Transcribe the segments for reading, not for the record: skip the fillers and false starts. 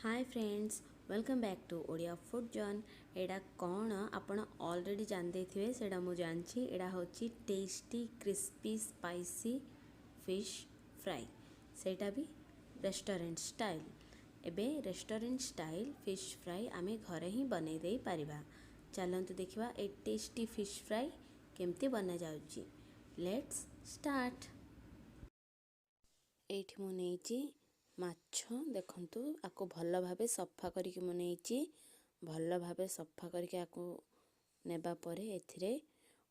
Hi friends, welcome back to Odia Food Zone. ଏଇଟା କ'ଣ ଆପଣ ଅଲରେଡ଼ି ଜାଣିଦେଇଥିବେ, ସେଇଟା ମୁଁ ଜାଣିଛି। ଏଇଟା ହେଉଛି tasty crispy spicy fish fry, ସେଇଟା ବି ରେଷ୍ଟୁରାଣ୍ଟ ଷ୍ଟାଇଲ୍। ଏବେ ରେଷ୍ଟୁରାଣ୍ଟ ଷ୍ଟାଇଲ୍ ଫିଶ୍ ଫ୍ରାଏ ଆମେ ଘରେ ହିଁ ବନେଇ ଦେଇପାରିବା। ଚାଲନ୍ତୁ ଦେଖିବା ଏ ଟେଷ୍ଟି ଫିଶ୍ ଫ୍ରାଏ କେମିତି ବନାଯାଉଛି। Let's start. ଏଇଠି ମୁଁ ନେଇଛି ମାଛ। ଦେଖନ୍ତୁ, ଆକୁ ଭଲ ଭାବେ ସଫା କରିକି ମୁଁ ନେଇଛି। ଭଲ ଭାବେ ସଫା କରିକି ଆକୁ ନେବା ପରେ ଏଥିରେ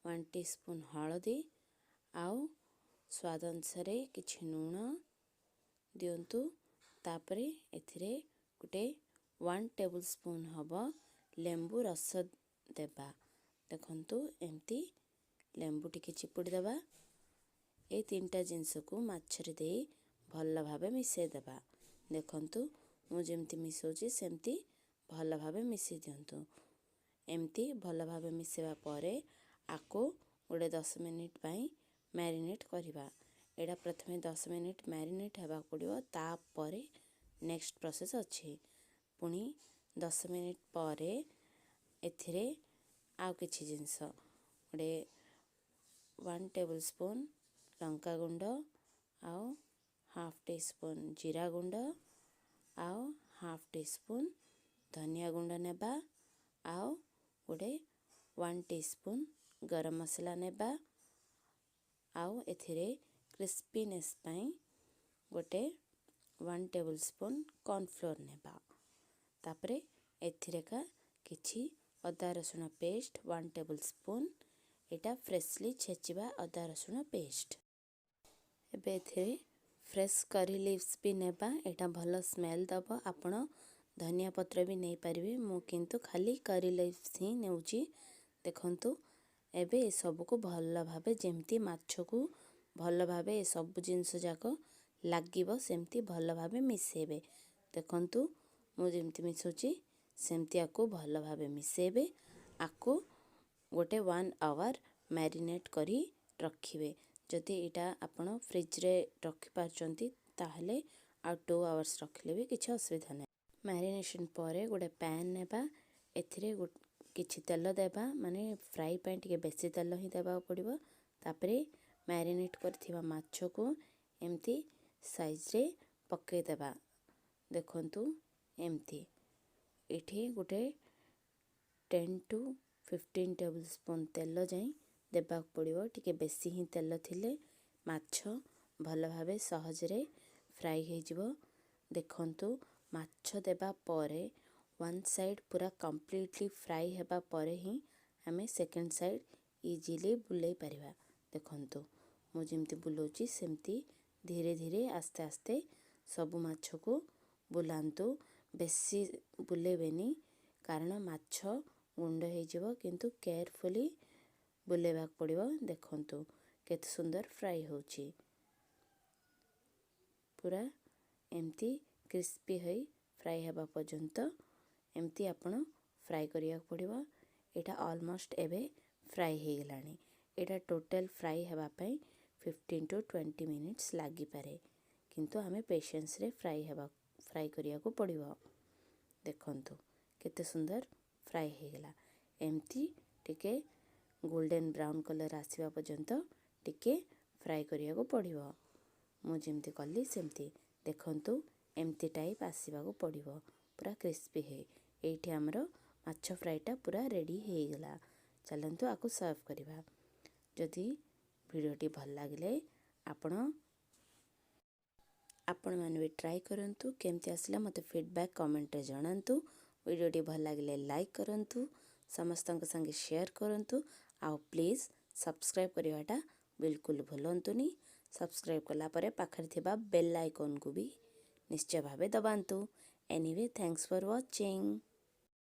1 ଟି ସ୍ପୁନ୍ ହଳଦୀ ଆଉ ସ୍ୱାଦ ଅନୁସାରେ କିଛି ଲୁଣ ଦିଅନ୍ତୁ। ତାପରେ ଏଥିରେ ଗୋଟେ 1 ଟେବୁଲ୍ ସ୍ପୁନ୍ ହେବ ଲେମ୍ବୁ ରସ ଦେବା। ଦେଖନ୍ତୁ, ଏମିତି ଲେମ୍ବୁ ଟିକେ ଚିପୁଡ଼ି ଦେବା। ଏଇ ତିନିଟା ଜିନିଷକୁ ମାଛରେ ଦେଇ ଭଲ ଭାବେ ମିଶାଇ ଦେବା। ଦେଖନ୍ତୁ, ମୁଁ ଯେମିତି ମିଶାଉଛି ସେମିତି ଭଲ ଭାବେ ମିଶାଇ ଦିଅନ୍ତୁ। ଏମିତି ଭଲ ଭାବେ ମିଶାଇବା ପରେ ଆକୁ ଗୋଟେ 10 ମିନିଟ୍ ପାଇଁ ମ୍ୟାରିନେଟ୍ କରିବା। ଏଇଟା ପ୍ରଥମେ 10 ମିନିଟ୍ ମ୍ୟାରିନେଟ୍ ହେବାକୁ ପଡ଼ିବ, ତାପରେ ନେକ୍ସଟ ପ୍ରୋସେସ୍ ଅଛି। ପୁଣି 10 ମିନିଟ୍ ପରେ ଏଥିରେ ଆଉ କିଛି ଜିନିଷ, ଗୋଟେ 1 ଟେବୁଲ୍ ସ୍ପୁନ୍ ଲଙ୍କା ଗୁଣ୍ଡ ଆଉ ହାଫ୍ ଟି ସ୍ପୁନ୍ ଜିରା ଗୁଣ୍ଡ ଆଉ ହାଫ୍ ଟି ସ୍ପୁନ୍ ଧନିଆ ଗୁଣ୍ଡ ନେବା ଆଉ ଗୋଟେ 1 ଟି ସ୍ପୁନ୍ ଗରମ ମସଲା ନେବା ଆଉ ଏଥିରେ କ୍ରିସ୍ପିନେସ୍ ପାଇଁ ଗୋଟେ 1 ଟେବୁଲ୍ ସ୍ପୁନ୍ କର୍ଣ୍ଣଫ୍ଲୋର୍ ନେବା। ତାପରେ ଏଥିରେକା କିଛି ଅଦା ରସୁଣ ପେଷ୍ଟ 1 ଟେବୁଲ୍ ସ୍ପୁନ୍। ଏଇଟା ଫ୍ରେଶଲି ଛେଚିବା ଅଦା ରସୁଣ ପେଷ୍ଟ। ଏବେ ଏଥିରେ ଫ୍ରେଶ୍ କରି ଲିଭ୍ସ ବି ନେବା। ଏଇଟା ଭଲ ସ୍ମେଲ୍ ଦେବ। ଆପଣ ଧନିଆ ପତ୍ର ବି ନେଇପାରିବେ। ମୁଁ କିନ୍ତୁ ଖାଲି କରି ଲିଭ୍ସ ହିଁ ନେଉଛି। ଦେଖନ୍ତୁ, ଏବେ ଏସବୁକୁ ଭଲ ଭାବେ, ଯେମିତି ମାଛକୁ ଭଲ ଭାବେ ଏସବୁ ଜିନିଷ ଯାକ ଲାଗିବ, ସେମିତି ଭଲ ଭାବେ ମିଶାଇବେ। ଦେଖନ୍ତୁ, ମୁଁ ଯେମିତି ମିଶାଉଛି ସେମିତି ଆକୁ ଭଲ ଭାବେ ମିଶାଇବେ। ଆକୁ ଗୋଟେ 1 ଆୱାର ମ୍ୟାରିନେଟ୍ କରି ରଖିବେ। ଯଦି ଏଇଟା ଆପଣ ଫ୍ରିଜରେ ରଖିପାରୁଛନ୍ତି, ତାହେଲେ ଆଉ 2 ଆୱାର୍ସ ରଖିଲେ ବି କିଛି ଅସୁବିଧା ନାହିଁ। ମ୍ୟାରିନେସନ୍ ପରେ ଗୋଟେ ପ୍ୟାନ୍ ନେବା। ଏଥିରେ କିଛି ତେଲ ଦେବା, ମାନେ ଫ୍ରାଇ ପାଇଁ ଟିକେ ବେଶୀ ତେଲ ହିଁ ଦେବାକୁ ପଡ଼ିବ। ତାପରେ ମ୍ୟାରିନେଟ୍ କରିଥିବା ମାଛକୁ ଏମିତି ସାଇଜ୍ରେ ପକାଇଦେବା। ଦେଖନ୍ତୁ, ଏମିତି ଏଠି ଗୋଟେ 10 ଟୁ 15 ଟେବୁଲ୍ ସ୍ପୁନ୍ ତେଲ ଯାଇ ଦେବାକୁ ପଡ଼ିବ। ଟିକେ ବେଶୀ ହିଁ ତେଲ ଥିଲେ ମାଛ ଭଲ ଭାବେ ସହଜରେ ଫ୍ରାଏ ହେଇଯିବ। ଦେଖନ୍ତୁ, ମାଛ ଦେବା ପରେ ୱାନ୍ ସାଇଡ଼୍ ପୁରା କମ୍ପ୍ଲିଟଲି ଫ୍ରାଏ ହେବା ପରେ ହିଁ ଆମେ ସେକେଣ୍ଡ ସାଇଡ଼୍ ଇଜିଲି ବୁଲେଇ ପାରିବା। ଦେଖନ୍ତୁ, ମୁଁ ଯେମିତି ବୁଲାଉଛି ସେମିତି ଧୀରେ ଧୀରେ, ଆସ୍ତେ ଆସ୍ତେ ସବୁ ମାଛକୁ ବୁଲାନ୍ତୁ। ବେଶୀ ବୁଲେଇବେନି, କାରଣ ମାଛ ଗୁଣ୍ଡ ହେଇଯିବ, କିନ୍ତୁ କେୟାରଫୁଲି ବୁଲେଇବାକୁ ପଡ଼ିବ। ଦେଖନ୍ତୁ, କେତେ ସୁନ୍ଦର ଫ୍ରାଏ ହେଉଛି। ପୁରା ଏମିତି କ୍ରିସ୍ପି ହୋଇ ଫ୍ରାଏ ହେବା ପର୍ଯ୍ୟନ୍ତ ଏମିତି ଆପଣ ଫ୍ରାଏ କରିବାକୁ ପଡ଼ିବ। ଏଇଟା ଅଲମୋଷ୍ଟ ଏବେ ଫ୍ରାଏ ହେଇଗଲାଣି। ଏଇଟା ଟୋଟାଲ୍ ଫ୍ରାଏ ହେବା ପାଇଁ 15 ଟୁ 20 ମିନିଟ୍ସ ଲାଗିପାରେ, କିନ୍ତୁ ଆମେ ପେସେନ୍ସରେ ଫ୍ରାଏ କରିବାକୁ ପଡ଼ିବ। ଦେଖନ୍ତୁ, କେତେ ସୁନ୍ଦର ଫ୍ରାଏ ହେଇଗଲା। ଏମିତି ଟିକେ ଗୋଲ୍ଡେନ୍ ବ୍ରାଉନ୍ କଲର୍ ଆସିବା ପର୍ଯ୍ୟନ୍ତ ଟିକେ ଫ୍ରାଏ କରିବାକୁ ପଡ଼ିବ। ମୁଁ ଯେମିତି କଲି ସେମିତି। ଦେଖନ୍ତୁ, ଏମିତି ଟାଇପ୍ ଆସିବାକୁ ପଡ଼ିବ, ପୁରା କ୍ରିସ୍ପି ହେଇ। ଏଇଠି ଆମର ମାଛ ଫ୍ରାଏଟା ପୁରା ରେଡ଼ି ହେଇଗଲା। ଚାଲନ୍ତୁ ଆକୁ ସର୍ଭ କରିବା। ଯଦି ଭିଡ଼ିଓଟି ଭଲ ଲାଗିଲେ ଆପଣମାନେ ବି ଟ୍ରାଏ କରନ୍ତୁ। କେମିତି ଆସିଲା ମୋତେ ଫିଡ଼ବ୍ୟାକ୍ କମେଣ୍ଟରେ ଜଣାନ୍ତୁ। ଭିଡ଼ିଓଟି ଭଲ ଲାଗିଲେ ଲାଇକ୍ କରନ୍ତୁ, ସମସ୍ତଙ୍କ ସାଙ୍ଗେ ସେୟାର କରନ୍ତୁ ଆଉ ପ୍ଲିଜ୍ ସବସ୍କ୍ରାଇବ୍ କରିବାଟା ବିଲକୁଲ ଭୁଲନ୍ତୁନି। ସବସ୍କ୍ରାଇବ୍ କଲା ପରେ ପାଖରେ ଥିବା ବେଲ୍ ଆଇକନ୍କୁ ବି ନିଶ୍ଚୟ ଭାବେ ଦବାନ୍ତୁ। Anyway, thanks for watching.